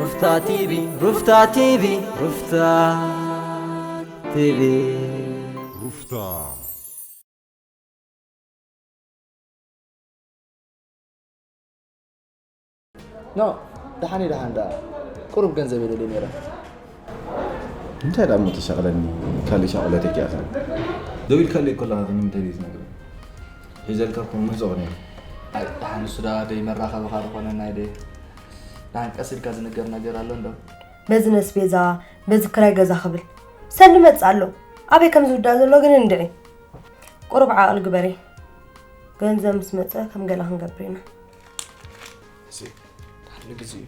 ሩፍታ ቲቪ፣ ሩፍታ ቲቪ፣ ሩፍታ ቲቪ። ሩፍታ። ኖ፣ ደሓን እዩ፣ ደሓን ደኣ። ቁሩብ ገንዘብ እየ ደልየ ነይረ። እንታይ ደኣ እሞ ተሻቕለኒ፣ ካልእ ሻቕሎት ኣይከኣልካን። ደው ኢልካለይ ከለኻ ግን ንምንታይ ዘይትነግረኒ? ሒዘልካ እኮ ምርዞቕ ነይሩ። ኣይ፣ ደሓን እሱ ደኣ ደይ መራኸብኻ ዝኾነ ናይ ደይ። ደሓን ቀስ ኢልካ ዝንገር ነገር ኣሎ እንዶ? በዚ ነስቤዛ፣ በዚ ክራይ ገዛ ክብል ሰንድ መጽእ ኣሎ። ኣበይ ከም ዝውዳእ ዘሎ ግን እንድዒ። ቁሩብ ዓቕሊ ግበሪ። ገንዘብ ምስ መጸ ከም ገለ ክንገብር ኢና። እሺ፣ ድሓር ንግዚኡ እዩ።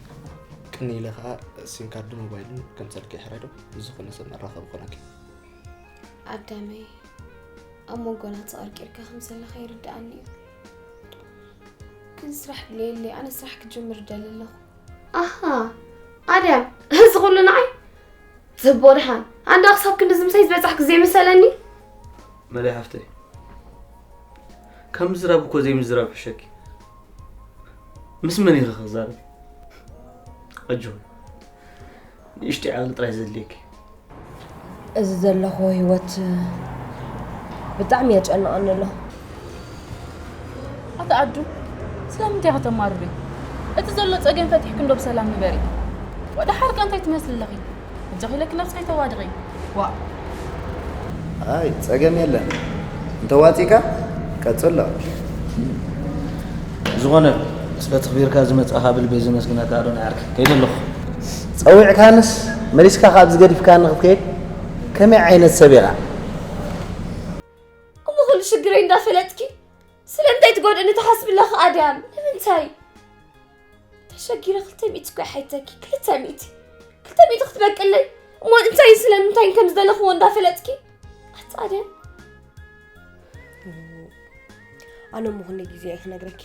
ቅንይ ኢለ ኸኣ ሲም ካርድ ሞባይልን ከምጸልኪ ይሕረዶ፣ ብዝኾነ ሰብ መራኸቢ ኮነኪ። ኣዳመይ፣ ኣብ መንጎና ተቐርቂርካ ከም ዘለኻ ይርድኣኒ እዩ። ግን ስራሕ ድልየለይ፣ ኣነ ስራሕ ክጅምር እደሊ ኣለኹ። ኣሃ፣ ኣድያም፣ እዚ ኹሉ ንዓይ? ዝቦ ደሓን፣ ኣንዳ ክሳብ ክንድዚ ምሳይ ዝበጻሕኪ ዘይመሰለኒ። መለይ ሓፍተይ፣ ካብ ምዝራብ እኮ ዘይምዝራብ ይሕሸኪ። ምስ መን ኢኺ ክዛረብ? ኣጆኺ፣ ንእሽተይ ዓቕሊ ጥራይ ዘድልየኪ። እዚ ዘለኹዎ ህይወት ብጣዕሚ የጨንቐኒ ኣሎ። ኣታ ኣዱ፣ ስለምንታይ ኢኺ ተማርሪ? እቲ ዘሎ ጸገም ፈቲሕኪ እንዶ ብሰላም ንበሪ። ወደ ሓርቀ እንታይ ትመስሊ ኣለኺ? እጆኺ ኢለኪ ነብስኺ ተዋድቒ። ዋእ። ኣይ፣ ጸገም የለን። እንተዋጺእካ፣ ቀጽሎ። ዝኾነ፣ ስለ ተኽቢርካ ዝመጻኻ ብልበይ ዘመስግነካ ኣዶናይ ዓርከይ። ከይደ ኣለኹ። ጸዊዕካንስ፣ መሊስካ ካብ ዝገዲፍካኒ ክትከይድ፣ ከመይ ዓይነት ሰብ ኢኻ? እሞ ኩሉ ሽግረይ እንዳፈለጥኪ፣ ስለምንታይ ትጎድእኒ ትሓስቢ ኣለኺ ኣድያም? ንምንታይ? ተሸጊረ ክልተ ሚእቲ እኮ ይሓይተኪ፣ ክልተ ሚእቲ። ክልተ ሚእቲ ክትበቅለይ? እሞ እንታይ ስለምንታይ ከም ዝደለኽዎ እንዳፈለጥኪ? ኣቲ ኣድያም። ኣነ እሞ ክንደይ ግዜ እየ ክነግረኪ?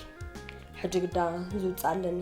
ሕጂ ግዳ ዝውፅእ ኣለኒ።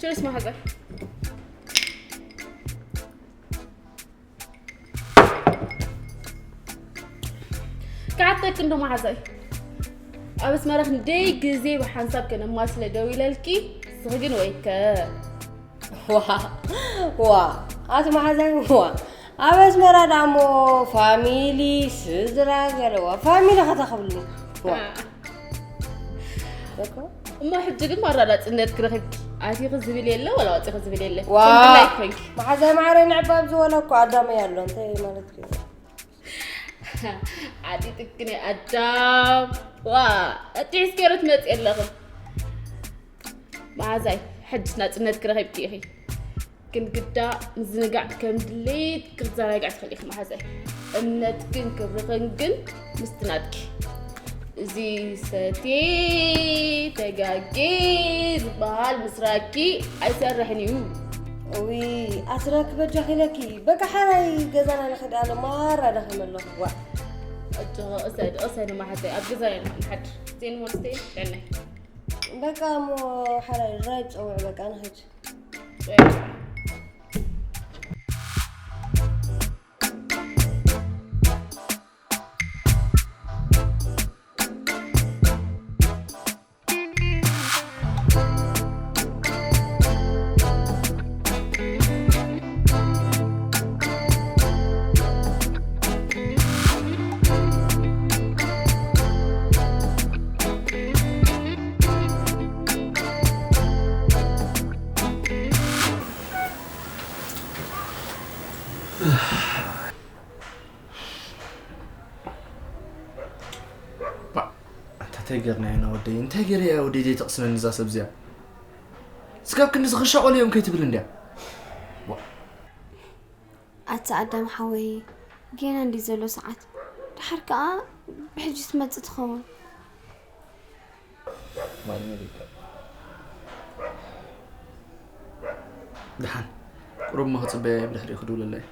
ችርስ ማሕዛ። ክሓተኪ እንዶ መሓዛይ፣ ኣብ ኣስመራ ክንደይ ግዜ ብሓንሳብ ከነማስለ ደው ኢለልኪ፣ ንስኺ ግን ወይከ። ዋ፣ ዋ፣ ኣቲ መሓዛይ፣ ዋ። ኣብ ኣስመራ ዳሞ ፋሚሊ ስድራ ገለዋ ፋሚሊ ከተኽብሉ ዋ። በቃ እሞ ሕጂ ግን ማራዳፅነት ክረኽብኪ ኣቲኺ ዝብል የለ ወላ ወፂኺ ዝብል የለ ዋ። ከምድላይ ኮይንኪ መሓዛይ ማዕረ ንዕባብ ዝበለ እኮ ኣዳመይ ኣሎ እንታይ ማለት እዩ? ዓጢጥክኒ ኣዳም ዋ እጢ ስኬሮት መፅ የለኽም መሓዛይ ሕጅስ ናፅነት ክረኺብኪ ኢኺ ግን ግዳ ምዝንጋዕ ከም ድሌት ክትዘናግዕ ትኽእል ኢኺ መሓዛይ እምነትክን ክብርኽን ግን ምስቲ ናትኪ እዚ ሰቴ ተጋጌ ዝበሃል ምስራኪ ኣይሰርሕን እዩ እዊ ኣስራክ በጃኺ ኢለኪ በቃ ሓራይ ገዛና ንኽድ ኣነ ማራ ደኺመ ኣለኹ ዋ እጅ ርእሰ ርእሰ ንማሕዘይ ኣብ ገዛ ኢና ንሓድር ዜን ወልስተይ ጥዕናይ በቃ እሞ ሓራይ ራይ ፀውዕ በቃ ንኸድ እንታይ ገርና ኢና ወደይ እንታይ ገር እያ ወደይ ዘይተቕስነኒ እዛ ሰብ እዚኣ ስጋብ ክንዲ ዝኽሻቆል እዮም ከይትብል እንድያ ኣታ ኣዳም ሓወይ ጌና እንዲ ዘሎ ሰዓት ድሓር ከኣ ብሕጂ ትመጽእ ትኸውን ድሓን ቁሩብ ሞ ክጽበያ እየ ብድሕሪኡ ክድውለለይ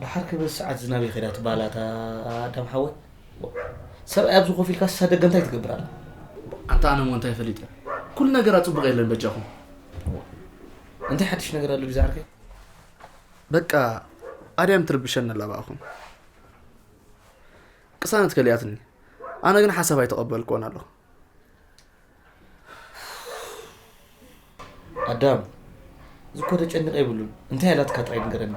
ድሓር ክብል ሰዓት ዝናብ ይኸዳ ትበሃል ኣታ ኣዳም ሓወይ ሰብኣይ ኣብዚ ኮፍ ኢልካ ስሳ ደገ እንታይ ትገብር ኣላ ኣንታ ኣነ ሞ እንታይ ፈሊጠ ኩሉ ነገራት ጽቡቕ የለን በጃኹም እንታይ ሓድሽ ነገር ኣሎ ድዩ ዝዓርከይ በቃ ኣድያም ትርብሸኒ ኣላ ብኣኹም ቅሳነት ከሊኣትኒ ኣነ ግን ሓሳብ ኣይተቐበልክዎን ኣለኹ ኣዳም እዚ እኮ ተጨንቕ የብሉን እንታይ ኣላትካ ጥራይ ንገረኒ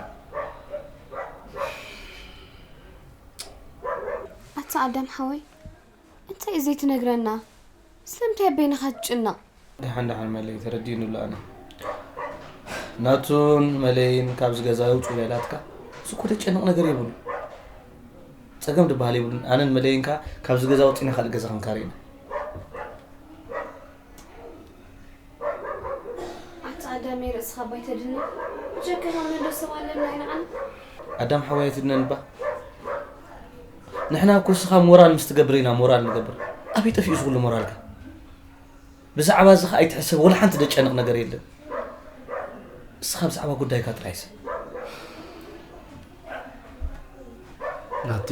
ኣታ ኣዳም ሓወይ እንታይ እዩ ዘይትነግረና ስለምንታይ ኣብ በይንኻ ትጭነቕ ደሓን ደሓን መለይ ተረዲእኒ ኣሎ ኣነ ናቱን መለይን ካብዚ ገዛ የውፅኡ ኢላትካ እዚ እኮ ተጨንቕ ነገር የብሉን ፀገም ዝበሃል የብሉን ኣነን መለይን ከኣ ካብዚ ገዛ ወፂና ካልእ ገዛ ክንካረ ኢና ኣታ ኣዳመይ ርእስኻ ባይተድኒ ብጀካ ካብ መንዶ ሰብ ኣለና ኢልዓን ኣዳም ሓወይ ኣይትድነን እባ ንሕና እኮ እስኻ ሞራል ምስ ትገብር ኢና ሞራል ንገብር ኣበይ ጠፊኡ ዝኹሉ ሞራልካ ብዛዕባ እዚ ኸኣ ኣይትሕሰብ ወላ ሓንቲ ደጨንቕ ነገር የለን እስኻ ብዛዕባ ጉዳይካ ጥራይ ሰብ ናቲ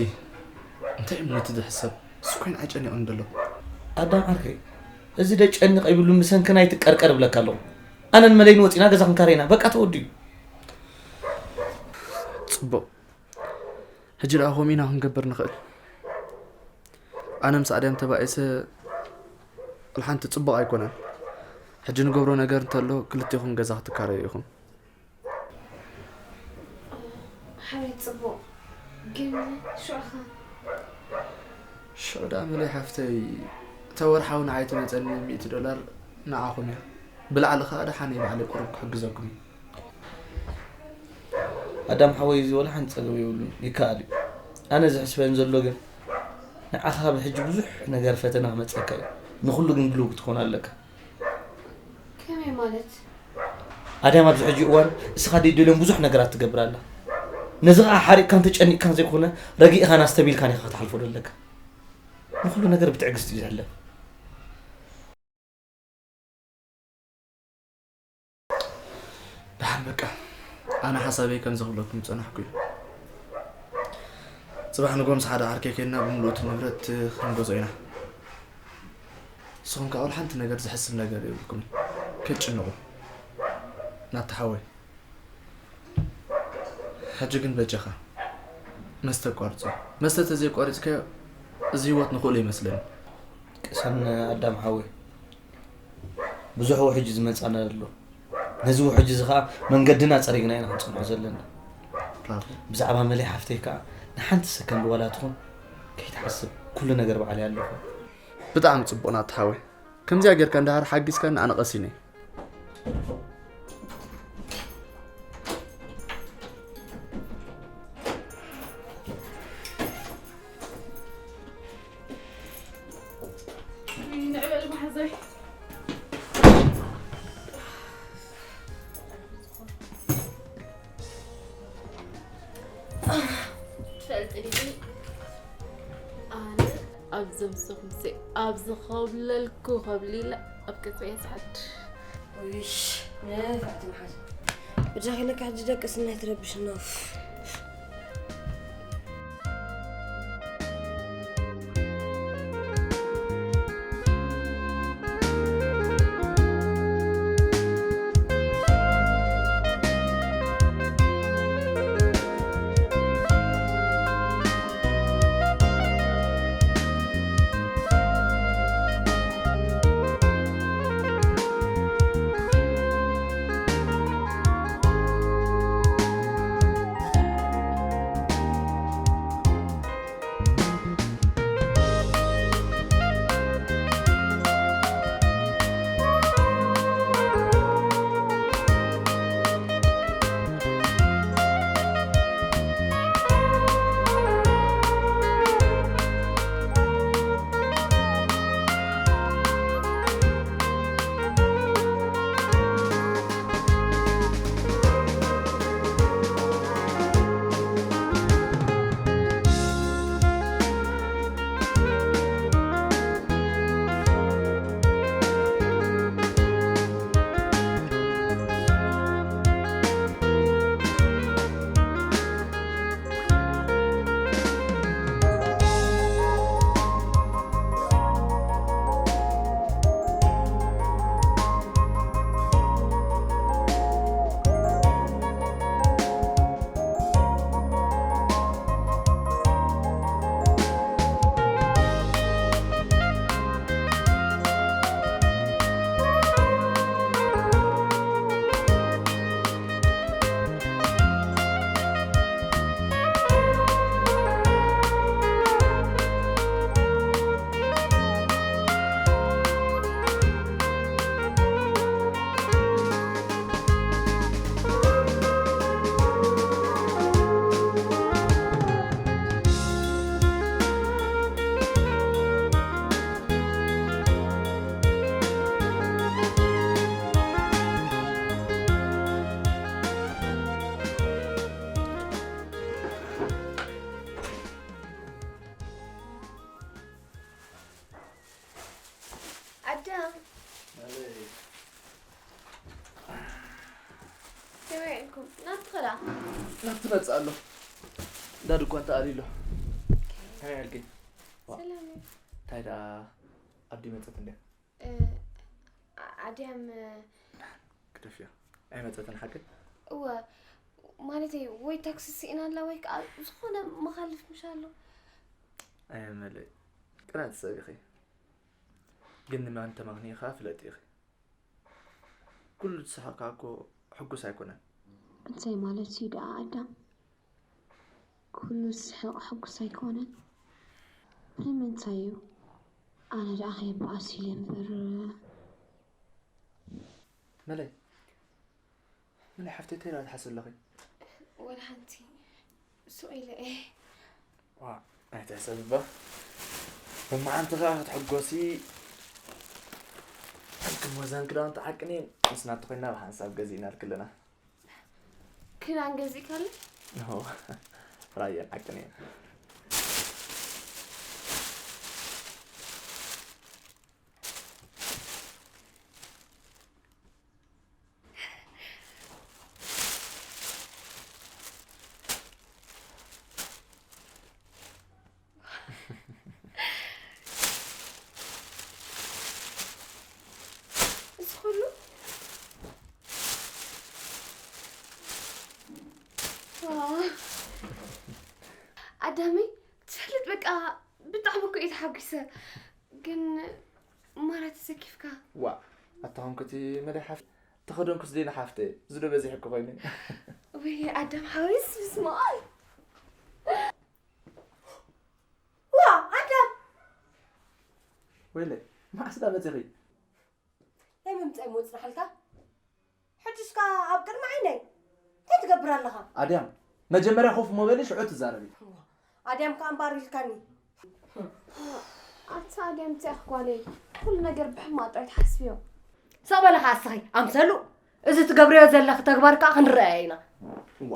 እንታይ እምነቲ ዝሕሰብ ስኮይን ኣጨኒቕን ደሎ ኣዳም ዓርከይ እዚ ደጨንቕ ይብሉ ምሰንክና ይትቀርቀር ብለካ ኣለኹ ኣነን መለይን ወፂና ገዛ ክንካረ ኢና በቃ ተወዲኡ ፅቡቕ ሕጂ ደኣ ከምኡ ኢና ክንገብር ንኽእል ኣነ ምስ ኣድያም ተባኢሰ ሓንቲ ፅቡቕ ኣይኮነን ሕጂ ንገብሮ ነገር እንተሎ ክልቴኹም ገዛ ክትካረዩ ኢኹም ሓወይ ፅቡቕ ግን ሽዑ ኸ ሽዑ ደኣ መለይ ሓፍተይ እታ ወርሓዊ ንዓይ ትመፀኒ ሚእቲ ዶላር ንዓኹም እያ ብላዕሊ ኸዓ ደሓነይ ባዕለይ ቁሩብ ክሕግዘኩም እየ ኣዳም ሓወይ እዚ ወላ ሓንቲ ፀገም የብሉን ይከኣል እዩ ኣነ ዝሕስበን ዘሎ ግን ንዓኻ ካብ ሕጂ ብዙሕ ነገር ፈተና ክመፀካ እዩ ንኩሉ ግን ድልው ክትኾን ኣለካ ከመይ ማለት ኣዳም ኣብዚ ሕጂ እዋን እስኻ ደይደልዮም ብዙሕ ነገራት ትገብር ኣላ ነዚ ኸዓ ሓሪቕካን ተጨኒቕካን ዘይኮነ ረጊእኻን ኣስተብሂልካን ኢኻ ክትሓልፎ ዘለካ ንኩሉ ነገር ብትዕግስቲ እዩ ዝሕለፍ ደሓን በቃ ኣነ ሓሳበይ ከምዚ ክብለኩም ዝጸናሕኩ እዩ ጽባሕ ንጎ ምስ ሓደ ዓርከይ ከይድና ብምልኡቲ ንብረት ክንገዝኦ ኢና ንስኹም ከዓ ሓንቲ ነገር ዝሕስብ ነገር የብልኩም ከይትጭነቑ ናቲ ሓወይ ሕጂ ግን በጃኻ መስተ ኣቋርጾ መስተ ተዘይቋሪጽካዮ እዚ ህይወት ንኽእሎ ይመስለኒ ቅሰን ኣዳም ሓወይ ብዙሕ ውሕጅ ዝመጻና ኣሎ ነዚ ውሕጅ እዚ ኸዓ መንገድና ጸሪግና ኢና ክንጸንሖ ዘለና ብዛዕባ መለይ ሓፍተይ ከኣ ንሓንቲ ሰከንድ ዋላ ትኹን ከይትሓስብ፣ ኩሉ ነገር ባዕለይ ኣለኹ። ብጣዕሚ ጽቡቕ ናቲ ሓወይ። ከምዚኣ ጌርካ እንድሕር ሓጊዝካኒ ኣነ ቀሲነ። ትፈልጢ ዲኺ ኣነ ኣብ ዘምሰኹምሲ ኣብ ዝኸብለልኩ ከብሊለ ኣብ ገዛይ ዝሓድር። ውይሽ ንፍዕቲ መሓዝ ብጃኺለካ ሕጂ ደቂ ስናይ ትረብሽና። ኣዳም ከመይ ኢልኩም ናትኸዳ ናብቲ መፅእ ኣሎ እንዳ ድኳን ተኣልዩ ኣሎ ከመይ ኣልኪ ሰላም እዩ እንታይ ደኣ ኣዲ መፀት እንድያ ኣድያም ግደፍያ ኣይመፀትን ሓቂ እወ ማለተይ ወይ ታክሲ ስኢና ኣላ ወይ ከዓ ዝኾነ መኻልፍ ምሽ ኣሎ ኣየመለይ ቅናት ሰብ ኢኺ ግን ንመን ተማኽኒ ኢኻ ፍለጢ ኢኺ ኩሉ ዝስሕቕካ እኮ ሕጉስ ኣይኮነን እንታይ ማለት እዩ ደኣ ኣዳም ኩሉ ዝስሕቕ ሕጉስ ኣይኮነን ንምንታይ እዩ ኣነ ደኣ ከየበኣስ ኢለ እምበር መለይ መለይ ሓፍተይ እንታይ ደኣ ትሓስቢ ኣለኺ ወላ ሓንቲ ሱቕ ኢለ እየ ዋእ ኣይትሕሰቢ እባ ሎማዓንቲ ኸዓ ክትሕጎሲ ሕክም ወዘን ክዳውንቲ ዓቅን እየን ምስ ናቲ ኮይና ብሓንሳብ ገዚእናልኪ ኣለና ክዳን ገዚእካለይ ኖ ራየን ዓቅን እየን እዚ ኩሉ ኣዳመይ ትፈልጥ በቃ ብጣዕሚ እኮ እየ ተሓጒሰ ግን ማራ ተሰኪፍካ ዋእ ኣታ ኾንኩ እቲ መዳይ ሓፍ ተኸደንኩስ ደይና ሓፍተ፣ እዚ ዶ በዚሕ እኮ ኮይኑ። ውይ ኣዳም ሓወይስ ብስማል ዋ ኣዳም ወይለ፣ መዓስ ዳ መጺኺ? ናይ ምምጻይ ምወጽናሓልካ ሕጅስ ከኣ ኣብ ቅድሚ ዓይነይ እንታይ ትገብር ኣለኻ? ኣድያም፣ መጀመርያ ኮፍ ሞ በሊ ሽዑ ትዛረቢ። ኣድያም ከኣ እምባር ኢልካኒ። ኣታ ኣድያም እንታይ ጓለይ፣ ኩሉ ነገር ብሕማቕ ጥራይ ትሓስብዮ። ስቕ በሊ ኸኣ እስኺ ኣምሰሉ። እዚ ትገብርዮ ዘለኺ ተግባር ከኣ ክንረኣዮ ኢና። እዋ፣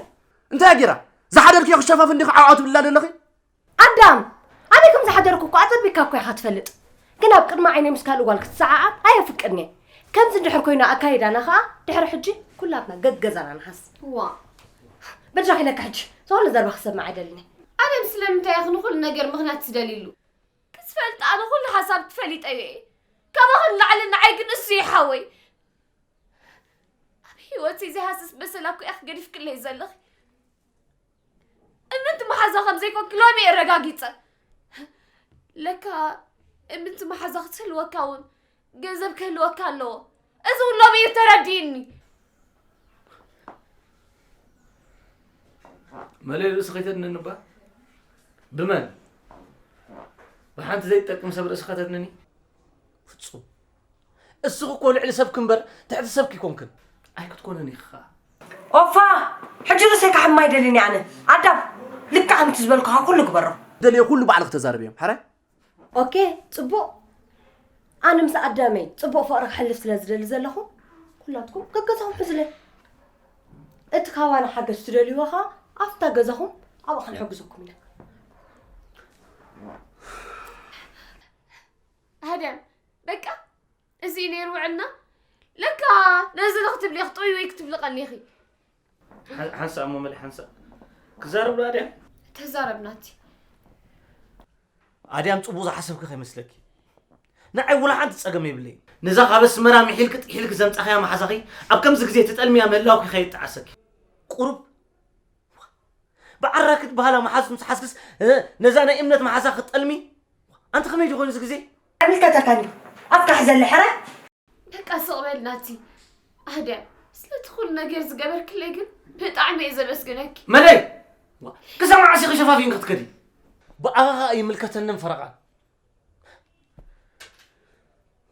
እንታይ ገይራ? ዝሓደርክዮ ክሸፋፍን ዲኺ ዓውዓው ትብልላ ዘለኺ? ኣዳም፣ ኣበይ ከም ዝሓደርኩ እኮ ኣጸቢቕካ እኮ ኢኻ ትፈልጥ። ግን ኣብ ቅድሚ ዓይነይ ምስ ካልእ ጓል ክትሰዓዓም ኣየፍቅድን እየ። ከምዚ እንድሕር ኮይኑ ኣካይዳና ኸኣ ድሕሪ ሕጂ ኩላትና ገገዛና ንሓስ። ዋ፣ በጃኺ ኢለካ ሕጂ ዝኾነ ዘረባ ክሰምዕ ኣይደልን እየ። ኣደም ስለምንታይ ኢኺ ንኹሉ ነገር ምኽንያት ትደልይሉ? ክትፈልጢ ኣነ ኩሉ ሓሳብኪ ፈሊጠዮ እየ። ካባኺ ንላዕሊ ንዓይ ግን እሱ እዩ ሓወይ። ኣብ ህይወተይ ዘይሃስስ በሰላ እኮ ኢኺ ገዲፍክለይ ዘለኺ። እምንቲ መሓዛ ከም ዘይኮንኪ ሎሚ እየ ኣረጋጊጸ። ለካ እምንቲ መሓዛ ክትህልወካ እውን ገንዘብ ክህልወካ ኣለዎ። እዚ እውን ሎሚ እዩ ተረዲእኒ። መለይ ርእሲ ከይተድንኒ እባ። ብመን? ብሓንቲ ዘይትጠቅም ሰብ ርእሲ ከተድንኒ? ፍጹም። እስኺ እኮ ልዕሊ ሰብኪ እምበር ትሕቲ ሰብኪ ኣይኮንክን። ኣይክትኮንን ኢኺ ኸኣ። ኦፋ! ሕጂ ርእሰይ ክሓምም ኣይደልን እየ ኣነ። ኣዳም፣ ልክዕ ከምቲ ዝበልኩኻ ኩሉ ግበሮ። ደልየ ኩሉ ባዕልኺ ተዛረብዮም። ሕራይ? ኦኬ፣ ጽቡቕ። ኣነ ምስ ኣዳመይ ጽቡቕ ፍቕሪ ክሕልፍ ስለ ዝደሊ ዘለኹ፣ ኩላትኩም ገገዛኹም ሕዙለይ። እቲ ካባና ሓገዝ ትደልይዎ ኸኣ ኣብታ ገዛኹም ኣብኣ ክንሕግዘኩም ኢና። ኣዳም፣ በቃ እዚ እዩ ነይሩ ውዕልና። ለካ ነዚ ንክትብሊ ክትጥውይ ወይ ክትብሊ ቀኒኺ። ሓንሳእ እሞ መሊ ሓንሳእ ክዛረብ ዶ ኣድያም? ተዛረብ ናቲ። ኣድያም ጽቡቕ ዝሓሰብኪ ከይመስለኪ። ንዓይ ወላ ሓንቲ ጸገም የብለይን። ነዛ ካብ ኣስመራ ምሒልኪ ጥሒልኪ ዘምጻኽያ መሓዛኺ ኣብ ከምዚ ግዜ ትጠልምያ ምህላውኪ ከየጣዕሰኪ። ቁሩብ ብዓራኪ ትበሃላ መሓዙት ምስ ሓዝክስ ነዛ ናይ እምነት መሓዛ ክትጠልሚ? ኣንቲ ከመይ ድዩ ኮይኑ እዚ ግዜ? ኣይምልከተካን እዩ። ኣፍካ ሕዘለይ ሕራይ። በቃ ስቕ በል ናቲ። ኣህድያ፣ ስለቲ ኩሉ ነገር ዝገበርክለይ ግን ብጣዕሚ እየ ዘመስግነኪ። መለይ! ክሳብ መዓስ ኢኺ ሸፋፊንኪ ክትከዲ? ብኣኻ ኸኣ ኣይምልከተንን ፈረቓን።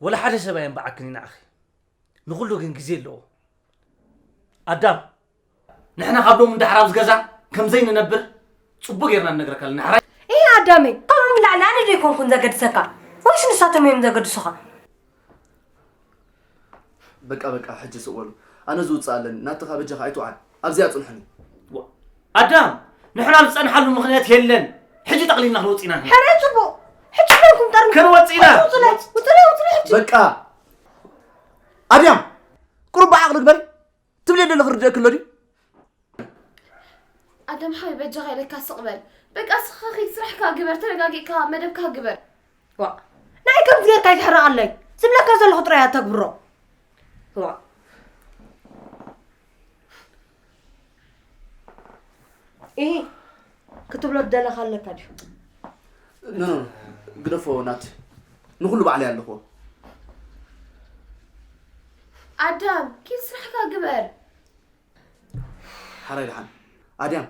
ወላ ሓደ ሰብ ኣየንብዓክን እዩ ንዓኺ። ንኹሉ ግን ግዜ ኣለዎ። ኣዳም፣ ንሕና ካብ ሎሚ ንደሓር ኣብዚ ገዛ ከም ዘይንነብር ጽቡቕ ጌርና ንነግረካ ኣለና። ሕራይ? እሂ ኣዳመይ፣ ካብኦም ንላዕሊ ኣነ ዶ ኣይኮንኩን ዘገድሰካ? ወይስ ንሳቶም እዮም ዘገድሱኻ? በቃ በቃ፣ ሕጂ ስቕ በሉ። ኣነ ዝውጽእ ኣለኒ። ናትኻ በጃኻ ኣይትውዓል። ኣብዚኣ ኣጽንሑኒ። ኣዳም፣ ንሕና ዝጸንሓሉ ምኽንያት የለን። ሕጂ ጠቕሊልና ክንወጽእ ኢና። ሕራይ ጽቡቕ። ሕጂ ኮንኩም ጠርንፉ። ክንወጽእ ኢና። ውጹለይ፣ ውጹለይ፣ ውጹለይ ሕጂ። በቃ ኣድያም፣ ቁሩብ ብዓቕሊ ግበሪ። ትብልዮ ዘለኺ ርድእኪ ኣሎ ድዩ? ኣደም ሓወይ በጃኻ ኢለካ ስቕ በል። በቃ እስኻ ኺድ ስራሕካ ግበር፣ ተረጋጊእካ መደብካ ግበር። ዋእ፣ ንዓይ ከምዚ ጌርካ ኣይትሕረቐለይ። ዝብለካ ዘለኹ ጥራይ ኣተግብሮ። ዋእ። ኢሂ፣ ክትብሎ ዝደለኻ ኣለካ ድዩ? ኖ ኖ፣ ግደፎ ናቲ። ንኹሉ ባዕለይ ኣለኹዎ። ኣዳም፣ ኪድ ስራሕካ ግበር። ሓራይ ደሓን። ኣድያም፣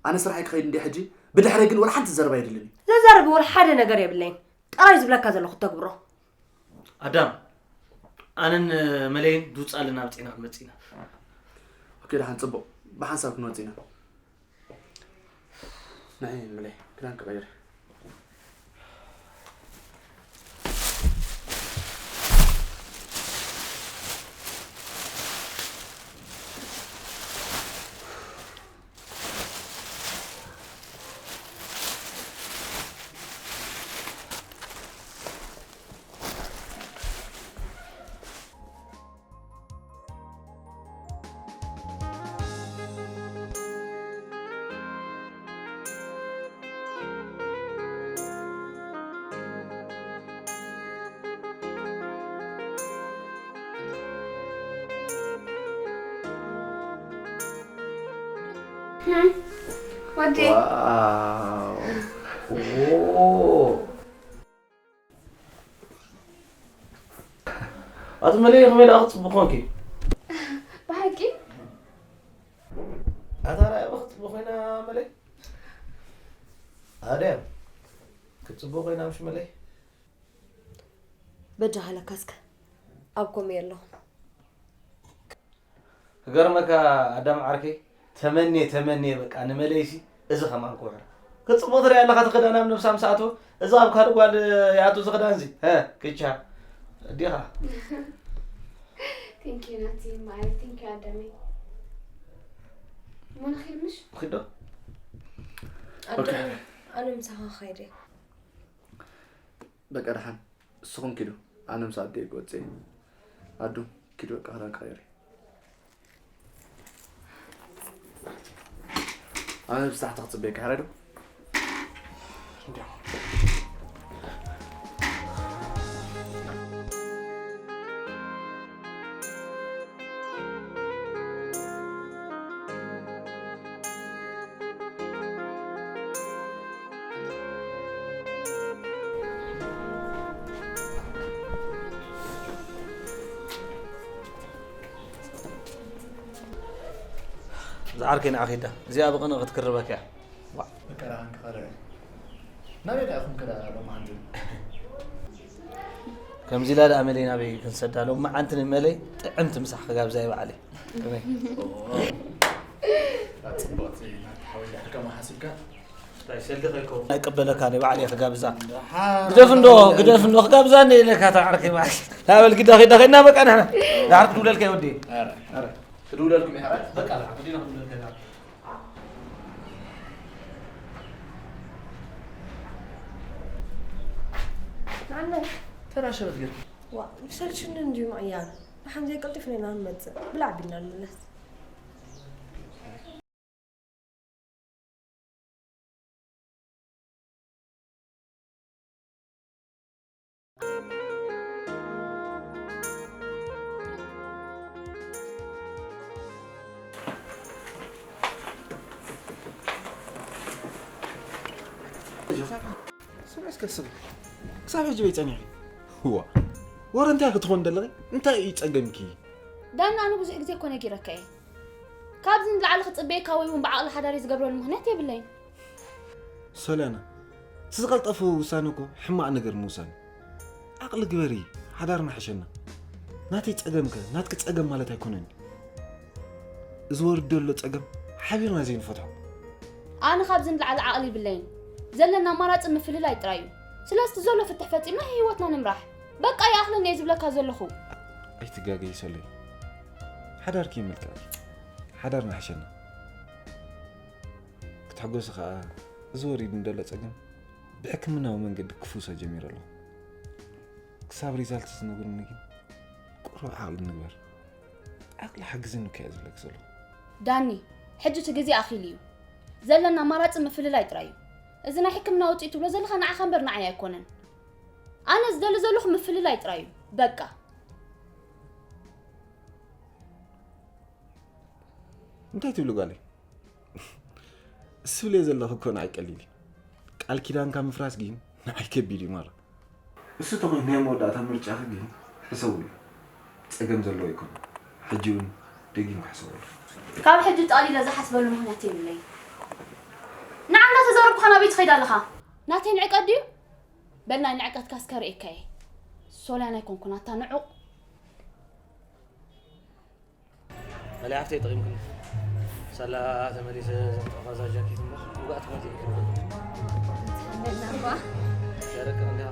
ኣነ ስራሐይ ክኸይድ እንድየ ሕጂ፣ ብድሕረይ ግን ወላ ሓንቲ ዘረባ የድልን እዩ። ዘዛርብ ወላ ሓደ ነገር የብለይን። ጥራይ ዝብለካ ዘለኹ ተግብሮ። ኣዳም፣ ኣነን መለይን ድውጻልና ኣብ ጺና ክንመጽእ ኢና። ኦኬ፣ ደሓን ጽቡቕ። ብሓንሳብ ክንወጽእ ኢና። ንዒ መለይ፣ ክዳን ክቐይር። ወዲ ዋው! ኦ! ኣቲ መለይ ከመይ ደኣ ክጽቡቕ ኮንኪ? ኣድያም ክትፅቡቕ ኮይና ምሽ መለይ? በጃ ሃለካ እስከ ኣብ ኮመ ኣለኹ። ክገርመካ ኣዳም ዓርከይ፣ ተመንየ ተመንየ በቃ ንመለይሲ እዚ ከማን ክውሕር። ክትፅቡቕ ትሪኣ ኣለኻ፣ እቲ ክዳን ኣብ ነብሳ ምስ ኣተወ፣ እዚ ኣብ ካልእ ጓል ይኣቱ እዚ ክዳን እዚ። ሀ፣ ክቻ። እዲኻ። Thank you ናቲ ማይ፣ thank you ኣዳመይ። እሞ ንኺድ ምሽ? ንኺድ ዶ? ኣደ፣ ኦኬ። ኣነ ምሳኻ ኸይደ። በቃ ደሓን፣ እስኹም ኪዱ፣ ኣነ ምስ ኣደይ ክወፅእ እየ። ኣዱ፣ ኪዱ በቃ ክዳን ቀይሪ። ኣነ ብሳሕቲ ክፅበየካ፣ ሕራይ ዶ? እንዲያው። ዝዓርከይ ንዓ ኺዳ፣ እዚኣ ብቕንኢ ክትክርበክ እያ። ዋዕ። በቃ ደኣ ክንክኸረ። ናበይ ደኣ ኢኹም ከ ደኣ ሎማዓንቲ? ከምዚ ኢላ ደኣ መለይ ናበይ ክንሰዳ? ሎማዓንቲ ንመለይ ጥዕምቲ ምሳሕ ክጋብዛ እየ ባዕለይ። ከመይ? ጽቡቕቲ ናቲ ሓወይ፣ ድሕሪ ከምኡ ሓሲብካ። እንታይ ሰልዲ ከይከውን? ኣይቀበለካን እየ ባዕለይ ክጋብዛ። ደሓር ግደፍ እንዶ፣ ግደፍ እንዶ፣ ክጋብዛ እንደ ኢለካ እታ ዓርከይ ባዕለይ። ናበል ግዳ ኺዳ ኸይድና በቃ ንሕና። ድሓር ክድውለልካ እየ ወዲ። ኧረ፣ ኧረ። ክድውለልኩም እየ። በቃ፣ በቃ፣ ወዲና ክድውለልካ እየ። ንዓና ተራ ሸበት ገይርካ። ዋ፣ ይሰልችኒ እንድዩ ምቕያር። ደሓን ዘይቀልጢፍና ኢና ንመጽእ። ብላዕ ቢልና ንመለስ። ስምዒ እስከ ስምዒ። ክሳብ ሕጂ በይ ጸኒሐ። እዋ፣ ወረ እንታይ ክትኾን ደለኺ? እንታይ እዩ ጸገምኪ? ዳና፣ ኣነ ብዙሕ ግዜ እኮ ነጊረካ እየ። ካብዚ ንላዕሊ ክጽበየካ ወይ እውን ብዓቕሊ ሓዳሪ ዝገብረሉ ምኽንያት የብለይን። ሶልያና፣ እቲ ዝቐልጠፈ ውሳነ እኮ ሕማቕ ነገር ምውሳን እዩ። ዓቕሊ ግበሪ፣ ሓዳርና ሕሸና። ናተይ ጸገም ከ ናትኪ ጸገም ማለት ኣይኮነን። እዚ ወሪዱ ዘሎ ጸገም ሓቢርና ዘይንፈትሖ። ኣነ ካብዚ ንላዕሊ ዓቕሊ ይብለይን። ዘለና ኣማራጺ ምፍልላይ ጥራይ እዩ። ስለዚ እቲ ዘሎ ፍትሕ ፈጺምና ህይወትና ንምራሕ። በቃ ይኣኽለኒ እየ ዝብለካ ዘለኹ። ኣይትጋገዪ ሶለይ። ሓዳርኪ ይመልክዐኪ። ሓዳርና ሕሸና። ክትሕጎሲ ከኣ እዚ ወሪድኒ ዘሎ ጸገም ብሕክምናዊ መንገዲ ክፍውሶ ጀሚረ ኣለኹ። ክሳብ ሪዛልት ዝነግሩኒ ግን ቁሩብ ዓቕሊ ንግበር። ዓቕሊ ሓግዝኒ እኮ እየ ዝብለኪ ዘለኹ። ዳኒ፣ ሕጂ እቲ ግዜ ኣኺሉ እዩ። ዘለና ኣማራጺ ምፍልላይ ጥራይ እዩ። እዚ ናይ ሕክምና ውጽኢት ትብሎ ዘለኻ ንዓኻ እምበር ንዓይ ኣይኮነን። ኣነ ዝደሊ ዘለኹ ምፍልላይ ጥራይ እዩ። በቃ። እንታይ ትብሊ ጓለይ? እሱ ትብልዮ ዘለኺ እኮ ንዓይ ቀሊል እዩ። ቃል ኪዳንካ ምፍራስ ግን ንዓይ ከቢድ እዩ ማራ። እሱ ተኾይኑ ናይ መወዳእታ ምርጫኺ ግን ሕሰብሉ። ጸገም ዘለዎ ኣይኮነን። ሕጂ እውን ደጊም ክሕሰበሉ። ካብ ሕጂ ጠቕሊለ ዝሓስበሉ ምኽንያት የብለይን። ንዓ እንዳተዛረብኩኻ ናበይ ትኸይድ ኣለኻ? ናተይ ንዕቀት ድዩ? በል ናይ ንዕቀትካ እስከ ርእየካ እየ። ሶልያን ኣይኮንኩን ኣታ ንዑቕ። መለይ ሓፍተይ ጠቒምክኒ። ሳላ ተመሊሰ ዘምጽእኻ እዛ ጃኬት እምበር ውጋእ ትኾን ዘይክእል። ትሓበና እባ። ደረቅ እንዲያ።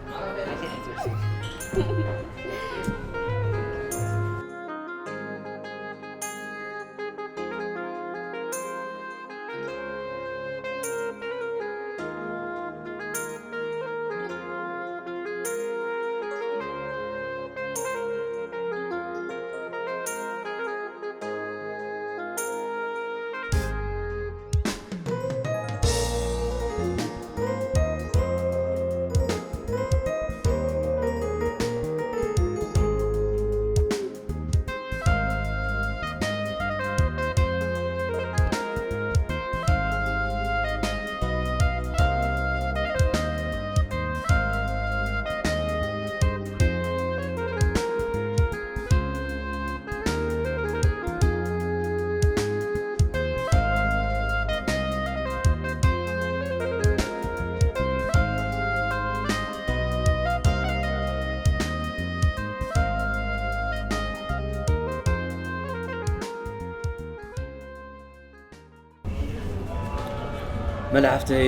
መላ ሓፍተይ፣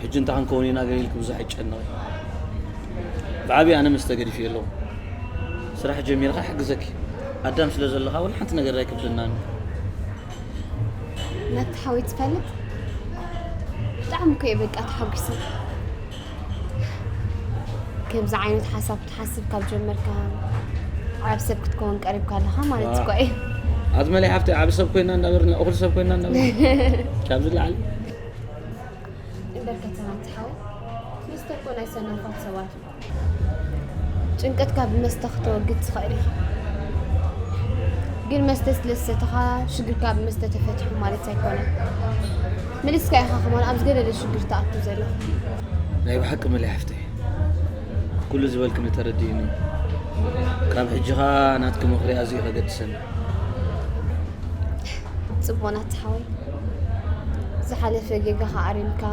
ሕጂ እንታይ ክንከውን ኢና ገለ ኢልኪ ብዙሕ ኣይጨነቒ። ብዓብዪ ኣነ መስተ ገዲፈ ኣለኹ። ስራሕ ጀሚርካ ይሕግዘኪ። ኣዳም ስለ ዘለኻ ወላ ሓንቲ ነገር ኣይከብደናን። ነቲ ሓወይ ትፈልጥ? ብጣዕሚ እኮ እየ በቃ ተሓጒሰ። ከምዚ ዓይነት ሓሳብ ክትሓስብ ካብ ጀመርካ ዓብ ሰብ ክትከውን ቀሪብካ ኣለኻ ማለት እኮ እዩ። ኣዝመለይ ሓፍተይ ዓብ ሰብ ኮይና እንዳበርና እኹል ሰብ ኮይና እንዳበርና ካብዚ ላዕሊ እምበር ከተማቲ ሓወይ መስተ እኮ ናይ ሰነፋት ሰባት እዩ። ጭንቀትካ ብመስተ ክተወግድ ትኽእል ኢኻ። ግን መስተ ስለ ዝሰተኻ ሽግርካ ብመስተ ተፈቲሑ ማለት ኣይኮነን። መሊስካ ኢኻ ከማን ኣብ ዝገደደ ሽግር ትኣቱ ዘለኻ። ናይ ብሓቂ መለይ ሓፍተይ ኩሉ ዝበልክኒ ተረዲእኒ። ካብ ሕጂ ኸኣ ናትኪ ምኽሪ ኣዝዩ ከገድሰኒ። ጽቡቕ ናቲ ሓወይ። ዝሓለፈ ጌጋኻ ኣሪምካ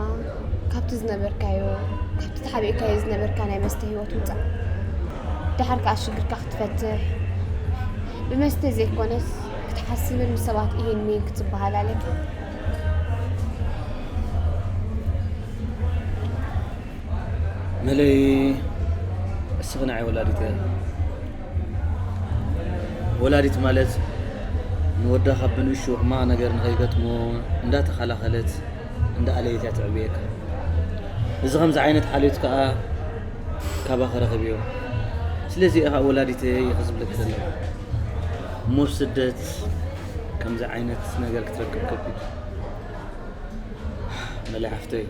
ካብቲ ዝነበርካዮ ካብቲ ተሓቢእካዮ ዝነበርካ ናይ መስተ ህይወት ውጻእ። ደሓር ከኣ ሽግርካ ክትፈትሕ ብመስተ ዘይኮነስ ክትሓስብን ምስ ሰባት ኢሂን ሚሂን ክትበሃል ኣለካ። መለይ እስኺ ንዓይ ወላዲት እያ። ወላዲት ማለት ንወዳ ካብ ብንእሽቱ ሕማቕ ነገር ንኸይገጥሞ እንዳተኸላኸለት እንዳኣለየት እያ ተዕብየካ። እዚ ከምዚ ዓይነት ሓልዮት ከኣ ካባኺ ረኺበዮ። ስለዚ እየ ከኣ ወላዲተይ እየ ዝብለኪ ዘለኹ። እሞ ኣብ ስደት ከምዚ ዓይነት ነገር ክትረክብ ከቢድ። መለይ ሓፍተይ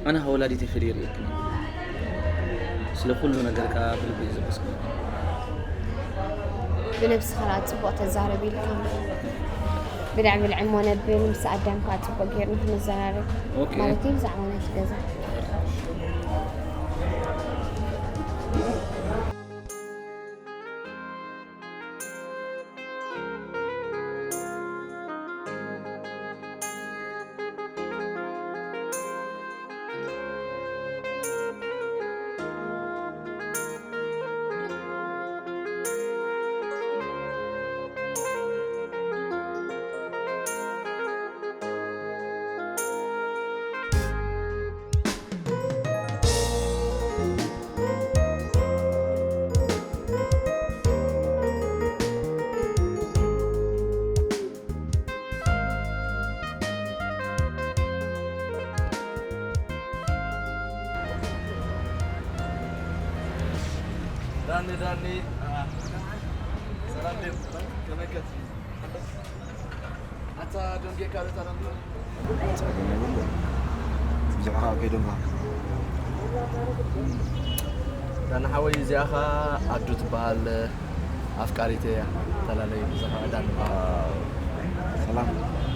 ኣነ ካብ ወላዲተይ ፈሊየ ርእየክን ስለ ኩሉ ነገር ከኣ ብልቢ እየ ዘመስግን። ብነብስኻ ኸኣ ጽቡቕ ተዛረብ ኢልካ ብልዕ ብልዕ እሞ ነብል ምስ ኣዳም ከኣ ጽቡቕ ጌርና ክንዘራረብ ኦኬ። ማለት እዩ ብዛዕባ ናይቲ ገዛ። ዳኒ ዳኒ ሰላም ዴቭ ከመከት ኣታ ደንጌ ካልእ ታላም ጸገም የብሉ ብዙሕ ካብ ከይደንጓ ዳኒ ሓወይ እዚኣ ኸ ኣዱ ትበሃል ኣፍቃሪተይ እያ ተላለዩ እዛ ኸ ዳኒ በሃል ሰላም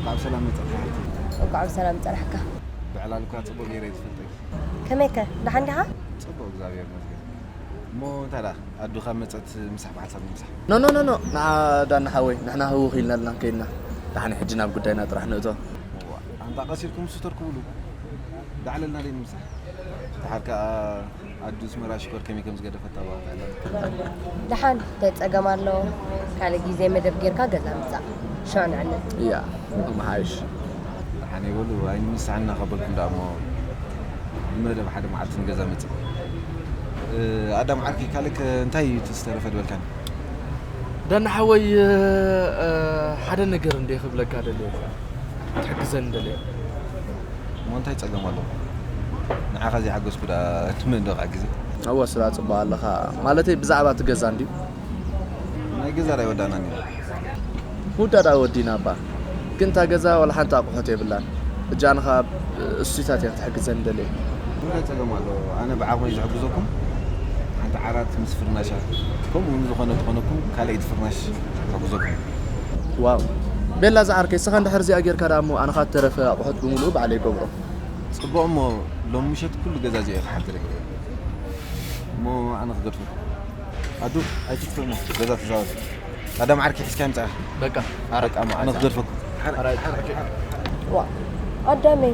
ካብ ሰላም መጸካ ሓቲ እንኳዕ ብሰላም ጸናሕካ። ብዕላል እኳ ጽቡቅ ገይረ ዝፈልጠኪ ከመይከ ደሓን ዲኻ? ጽቡቅ እግዚኣብሔር ይመስገን። እሞ እንታይ ደኣ ኣዱ ካብ መጸት ምሳሕ ብሓሳብ ንምሳሕ ኖ ኖ ኖ ኖ ንዓ ዳና ሓወይ ንሕና ህውኽ ኢልና ኣለና ከይድና። ደሓን ሕጂ ናብ ጉዳይና ጥራሕ ንእቶ። ኣንታ ቀሲልኩም ስተር ክብሉ ዳዕለልና ደይ ንምሳሕ ድሓር ከኣ ኣዱ ስመራ ሽኮር ከመይ ከም ዝገደፈታ ባታ ደሓን ተጸገም ኣሎ። ካልእ ግዜ መደብ ጌርካ ገዛ ምጻእ። ሻዕ ንዕነ። እያ መሓይሽ ደሓን ይበሉ ኣይንምሳሕና ከበልኩም ደኣ እሞ ብመደብ ሓደ መዓልቲ ንገዛ መጽእ ኣዳም ዓርኪ ካልእ እንታይ እዩ ዝተረፈ ዝበልካኒ ዳና ሓወይ ሓደ ነገር እንደ ክብለካ ደልየ ክትሕግዘኒ ደልየ እሞ እንታይ ጸገም ኣለዎ ንዓኻ ዘይሓገዝኩ ደኣ ንመን ዶ ክሕግዘ እወ ስራ ጽቡቅ ኣለኻ ማለተይ ብዛዕባ እቲ ገዛ እንድዩ ናይ ገዛ ዳይ ወዳና እንድዩ ምውዳድ ወዲና እባ ግን እታ ገዛ ዋላ ሓንቲ ኣቑሑት የብላን ሕጂ ኣነ ኸኣ እሱይታት እያ ክትሕግዘኒ ደልየ እንታይ ጸገም ኣለዎ ኣነ ብዓቕመይ ዝሕግዘኩም ሓንቲ ዓራት ምስ ፍርናሻ ከምኡ እውን ዝኾነ ዝኾነኩም ካልኣይቲ ፍርናሽ ክሕግዘኩም ዋው ቤላ ዝዓርከይ ስኻ እንድሕር እዚኣ ጌርካ ደኣ እሞ ኣነ ኸኣ እተረፈ ኣቑሑት ብምሉኡ ባዕለይ ይገብሮ ጽቡቕ እሞ ሎም ምሸት ኩሉ ገዛ እዚኦ ክሓድር እየ እሞ ኣነ ክገድፈኩም ኣዱ ኣይትጥፍእ እሞ ገዛ ተዛወር ቀዳም ዓርኪ ሒዝካ ምጻ በቃ በቃ እሞ ኣነ ክገድፈኩም ዋ ኣዳመይ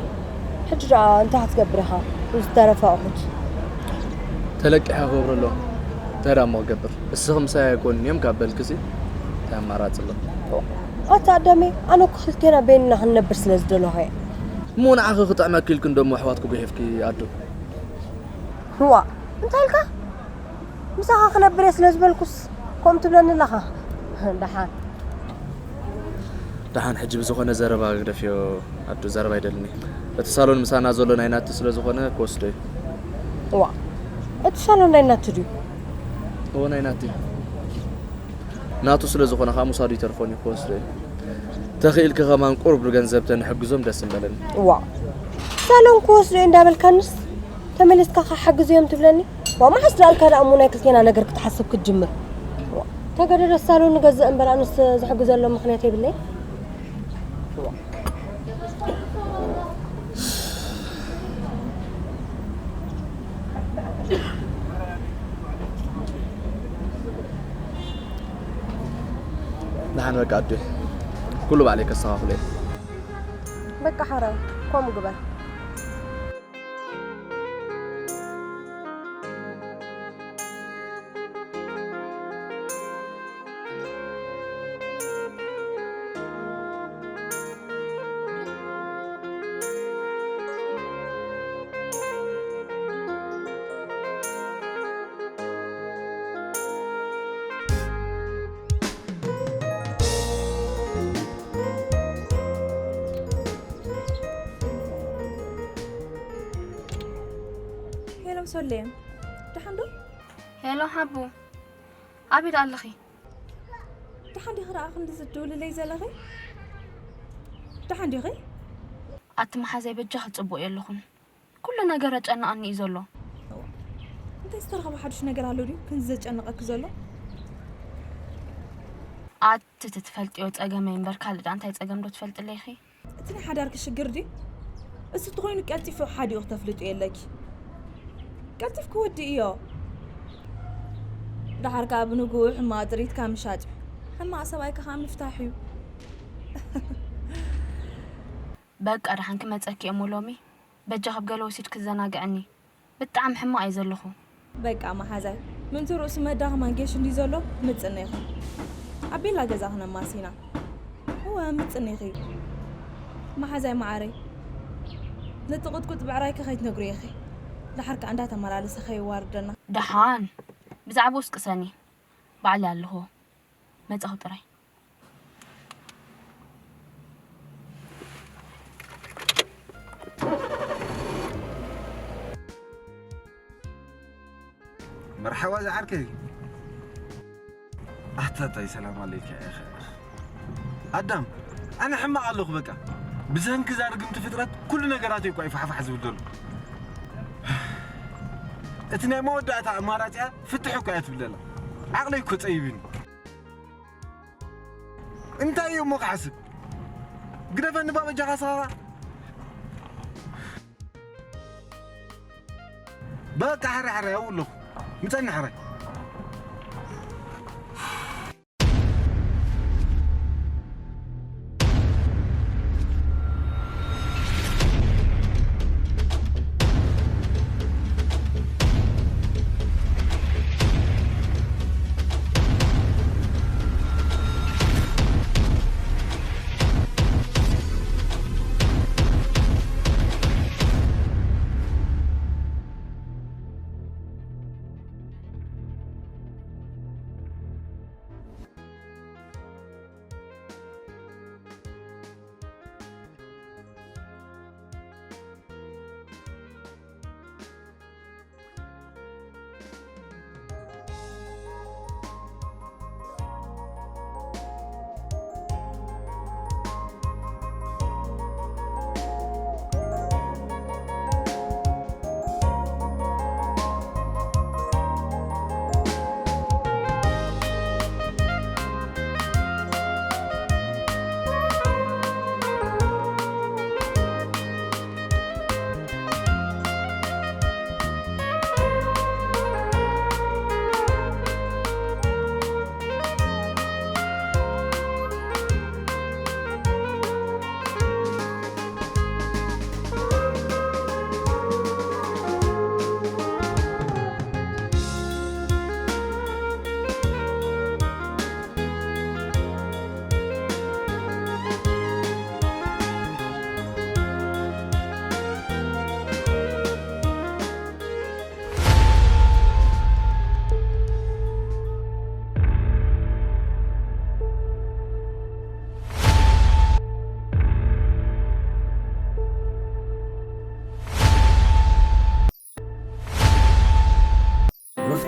ሕጂ ደኣ እንታይ ክትገብር ኢኻ ምስ ዝተረፈ ኣቑሑት ተለቂሐ ክገብሮ ኣለዎ እንታይ ደኣ እሞ ክገብር እስኺ ምሳይ ኣይኮንን እዮም ካብ በልክሲ እንታይ ኣማራጺ ኣሎ ኣታ ኣዳሜ፣ ኣነ እኮ ክልቴና በይንና ክንነብር ስለ ዝደለኹ እየ። እሞ ንዓኺ ክጥዕመኪ ኢልኪ እንደሞ ኣሕዋትኪ ጉሒፍኪ ኣዱ። ዋ፣ እንታይ ኢልካ? ምሳኻ ክነብር እየ ስለ ዝበልኩስ ከምኡ ትብለኒ ኣለኻ? ደሓን። ደሓን፣ ሕጂ ብዝኾነ ዘረባ ግደፍዮ ኣዱ፣ ዘረባ ኣይደልን እየ። እቲ ሳሎን ምሳና ዘሎ ናይ ናቲ ስለ ዝኾነ ክወስዶ እዩ። ዋ፣ እቲ ሳሎን ናይ ናቲ ድዩ? እዎ፣ ናይ ናቲ እዩ። ናቱ ስለ ዝኾነ ከዓ ምውሳዱ ይተርፎን እዩ፣ ክወስዶ እዩ። ተኽኢልኪ ከማን ቁሩብ ገንዘብ ተንሕግዞም ደስ ምበለኒ። ዋ፣ ሳሎን ክወስዶ እዩ እንዳበልካንስ ተመሊስካ ከዓ ሓግዝዮም ትብለኒ? ዋ፣ መዓስ ደኣልካ ደኣ እሞ ናይ ክልቴና ነገር ክትሓስብ ክትጅምር? ዋ፣ ተገደደ ሳሎን ንገዝእ እምበር ኣነስ ዝሕግዘሎም ምኽንያት የብለይ። ዋ። ደሓን በቃ ኣዱ፣ ኩሉ ባዕለይ ከስተኻኽሎ እየ። በቃ ሓራይ፣ ከምኡ ግበር። ሄሎ ሶሌ፣ ደሓን ዶ? ሄሎ ሓቡ፣ ኣበይ ደኣ ኣለኺ? ደሓን ዲኺ ደኣ ክንዲ ዝድውልለይ ዘለኺ? ደሓን ዲኺ? ኣቲ መሓዛይ በጃኺ ጽቡቕ የለኹን። ኩሉ ነገር ኣጨንቐኒ እዩ ዘሎ። እዋ፣ እንታይ ዝተረኸበ ሓዱሽ ነገር ኣሎ ድዩ ክንዲ ዘጨንቐኪ ዘሎ? ኣቲ ትትፈልጥዮ ጸገመይ እምበር ካልእ ደኣ እንታይ ጸገም ዶ ትፈልጥለይ ኢኺ? እቲ ናይ ሓዳርኪ ሽግር ድዩ? እሱ እንተኾይኑ ቀልጢፉ ሓዲኡ ክተፍልጡ የለኪ። ቀልጢፍኪ ወዲ እዮ። ደሓር ከኣ ብንግኡ ሕማቕ ጥሪትካ ምሻጥ እዩ። ሕማቕ ሰብኣይካ ከኣ ምፍታሕ እዩ። በቃ ደሓን ክመጸኪ እየ እሞ ሎሚ በጃ ካብ ገለ ወሲድኪ ዘናግዕኒ። ብጣዕሚ ሕማቕ እየ ዘለኹ። በቃ መሓዛይ፣ ምእንቲ ርእሱ መዳኸማን ጌሽ እንድዩ ዘሎ፣ ምጽን ኢኺ። ኣብ ቤላ ገዛ ክነማስ ኢና። እወ፣ ምጽን ኢኺ። መሓዛይ መዓረይ፣ ነቲ ቁጥቁጥ ብዕራይኪ ከይትነግርዮ ኢኺ። ደሓር ከኣ እንዳተመላለሰ ከየዋርደና። ደሓን፣ ብዛዕባኡስ ቅሰኒ፣ ባዕለይ ኣለኹ። መጻኹ ጥራይ። መርሓባ ዝዓርከይ። ኣታታይ ሰላም ኣለይካ ኢኻ። ኣዳም፣ ኣነ ሕማቕ ኣለኹ በቃ። ብሰንኪ እዛ ርግምቲ ፍጥረት ኩሉ ነገራተይ እኳ እዩ ፋሕፋሕ ዝብል ዘሎ። እቲ ናይ መወዳእታ ኣማራጺኣ ፍትሕ እኳ እያ ትብል ዘላ። ዓቕለይ እኮ ጸይብኒ። እንታይ እዩ እሞ ክሓስብ? ግደፈኒ እባ በጃኻ ስኻ። በቃ ሕራይ ሕራይ ኣብኡ ኣለኹ። ምጸኒ ሕራይ።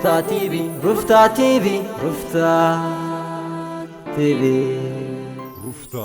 ሩፍታ ቲቪ ሩፍታ ቲቪ ሩፍታ ቲቪ ሩፍታ